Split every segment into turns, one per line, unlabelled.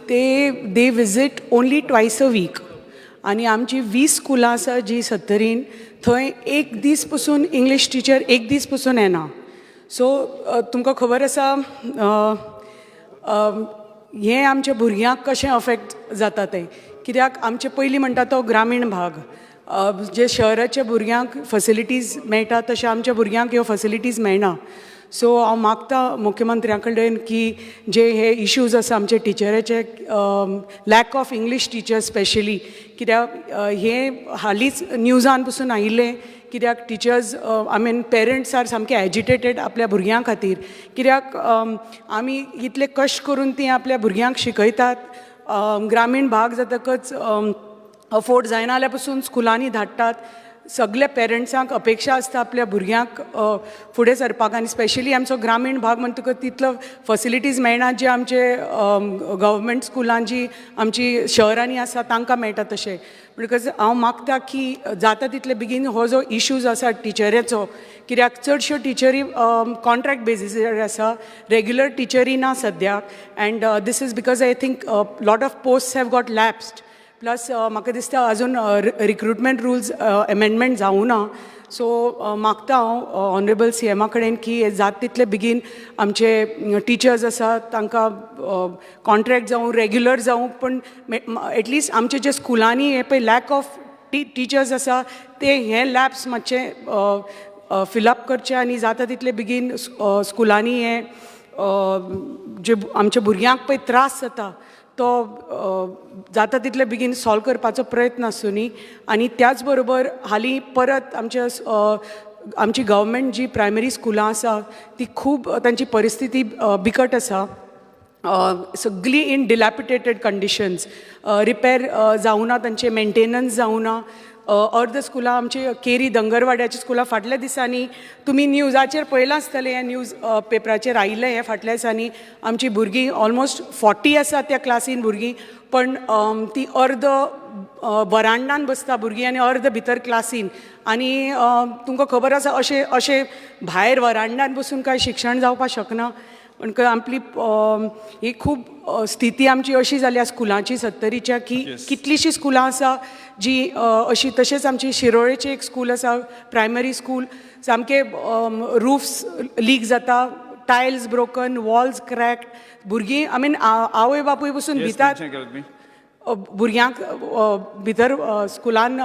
ते they visit only twice a week. आनी आमची 20 स्कुलां आसा जी सत्तरीन, थंय एक दीस पसून इंग्लीश टिचर एक दीस पसून येना. सो तुमकां खबर आसा हें आमच्या भुरग्यांक कशें अफेक्ट जाता तें, कित्याक आमचे पयलीं म्हणटा तो ग्रामीण भाग, जे शहराच्या भुरग्यांक फॅसिलिटीज मेळटा तशें आमच्या भुरग्यांक ह्यो फॅसिलिटीज मेळना. सो हांव मागता मुख्यमंत्र्या कडेन की जे हे इश्यूज आसा आमचे टिचराचे, lack of English teacher specially, कित्याक हें हालींच न्यूजान पसून आयिल्लें, कित्याक teachers, I mean, parents are सामके एजिटेटेड आपल्या भुरग्यां खातीर, कित्याक आमी इतले कश्ट करून तीं आपल्या भुरग्यांक शिकयतात. ग्रामीण भाग जातकच अफोर्ड जायना जाल्यार पसून स्कुलांनी धाडटात. सगल्या पेरंट्सांक अपेक्षा आसता आपल्या भुरग्यांक फुडें सरपाक आनी स्पेशली आमचो ग्रामीण भाग म्हणटकच तितलो फॅसिलिटीज मेळना जे आमचे गव्हर्मेंट स्कुलान जी आमची शहरांनी आसा तांकां मेळटा तशें. म्हणटकच हांव मागता की जाता तितले बेगीन हो जो इश्यूज आसा टिचरीचो, कित्याक चडश्यो टिचरी कॉन्ट्रॅक्ट बेजीसार आसा, रेग्युलर टिचरी ना सद्याक, and this is because I think lot of post have got lapsed, plus म्हाका दिसता अजून रिक्रुटमेंट रुल्स एमेंडमेंट जावं ना. सो मागता हांव ऑनरेबल सीएमा कडेन की हे जाता तितले बेगीन आमचे टिचर्स आसा तांकां कॉन्ट्रॅक्ट जावं, रेग्युलर जावं, पण एटलिस्ट आमचे जे स्कुलांनी हे पळय लॅक ऑफ टिचर्स आसा ते हे लॅप्स मातशे फिलअप करचे आनी जाता तितले बेगीन स्कुलांनी हे जे आमच्या भुरग्यांक पळय त्रास जाता तो जाता तितले बेगीन सॉल्व करपाचो प्रयत्न आसूनी. आनी त्याच बरोबर हालीं परत आमच्या आमची गव्हर्मेंट जी प्रायमरी स्कुलां आसा ती खूब तांची परिस्थिती बिकट आसा. सगळीं इन डिलॅपिडेटेड कंडिशन्स, रिपेर जावना, तांचें मेंटेनन्स जावना. अर्द स्कुलां आमची केरी दंगरवाड्याची स्कुलां फाटल्या दिसांनी तुमी न्यूजाचेर पळयलां आसतलें, हें न्यूज पेपराचेर आयिल्लें. हें फाटल्या दिसांनी आमची भुरगीं ऑलमोस्ट 40 आसा त्या क्लासीन भुरगीं, पण ती अर्द वरांडान बसता भुरगीं आनी अर्द भितर क्लासीन. आनी तुमकां खबर आसा, अशें अशें भायर वरांडान बसून कांय शिक्षण जावपाक शकना. म्हणटकच आपली ही खूब स्थिती आमची अशी जाल्या स्कुलांची सत्तरीच्या की कितलीशीं स्कुलां आसा जी अशी. तशेंच आमची शिरोळेची एक स्कूल आसा, प्रायमरी स्कूल, सामके रुफ्स लीक जाता, टायल्स ब्रोकन, वॉल्स क्रॅक्ड. भुरगीं, I mean, आवय बापूय पसून भितात
mention केलं तुम्ही
भुरग्यांक भितर स्कुलान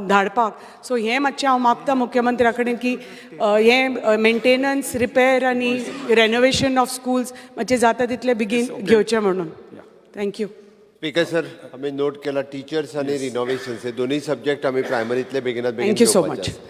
धाडपाक. सो हें मातशें हांव मागता मुख्यमंत्र्या कडेन की हें मेंटेनन्स, रिपेर आनी रेनोवेशन ऑफ स्कुल्स मातशें जाता तितले बेगीन घेवचें म्हणून. Thank you.
स्पीकर सर, आम्ही नोट केला, टीचर्स आणि रिनोव्हेशन हे दोन्ही सब्जेक्ट आम्ही प्रायमरीतले बेगिनात बेगीन
Thank you so
घेवपाचे
much.
आसा.